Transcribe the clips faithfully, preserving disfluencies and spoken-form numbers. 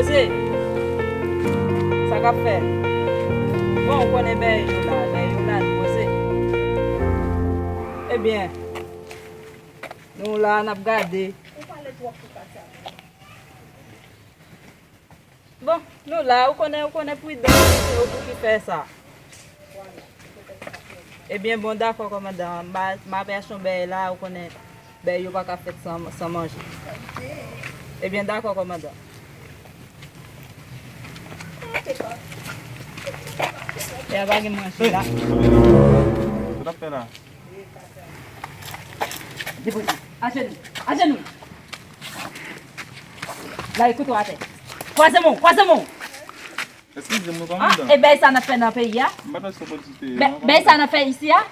Poze. Sa k ap fèt? Bon, ou konnen bèy yo la, bèy yo la, nou poze. Ebyen, nou la, n ap gade. Bon, nou la, ou konnen, ou konnen pridans, se yo pou ki fè sa. Ebyen, bon, dakò, kòmandan. M a, m ap achte yon bèy la, ou konnen, bèy yo pa ka fèt san, san manje. Ebyen, dakò, kòmandan. E a pa gen manje la. Sa w ap fè la? Depoze. Ajenou. Ajenou. Lage kouto atè. Kwaze men w, kwaze men w. Eskize m, wi, kòmandan. E bèy sa n ap fè nan peyi a? M pa t wè si w pote ti te. Bèy sa n ap fè isi a?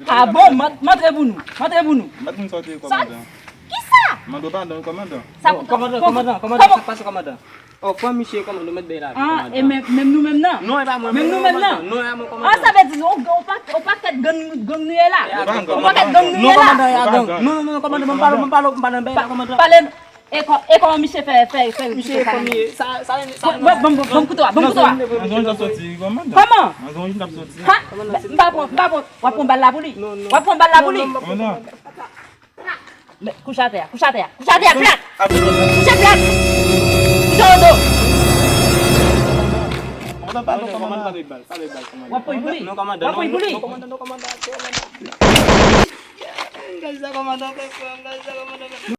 A bon, m antre pou nou. M antre pou nou. M pa t konn sa w te ye, kòmandan. Kisa? Mande w padon, kòmandan. Sa kòmandan, kòmandan, kòmandan, sa k pase, kòmandan? O, pran misye, kòmandan, ou mèt bèy la, kòmandan. E menm, menm nou menm nan? Non, e pa mwen. Menm nou menm nan? Non, e pa mwen, kòmandan. Sa vle di, yon pakèt gang, gang nou ye la? Yon pakèt gang nou ye la? Non, kòmandan, e a gang. Non, non, non, kòmandan, m pa, m pa, m pa nan bèy la, kòmandan. Pale. E kò-, e kòman misye fè, fè, fè, misye fè sa? Misye fè sa, sa, sa. Ban m, ban m, ban m kouto a, ban m kouto a. Nan zòn j ap soti, kòmandan. Kòman? Nan zòn j ap soti. Ha? M pa pran, m pa pran. W ap pran bal la pou li? W ap pran bal la pou li? Kòmandan. Kouche atè a, kouche atè a, kouche atè a, plat! Kouche plat! Kouche nan do! Kòmandan, padon, kòmandan. W ap pran pou li? W ap pran pou li? Non, kòmandan, non, kòmandan. Gad sa kòmandan fè, frè m, gad sa kòmandan fè.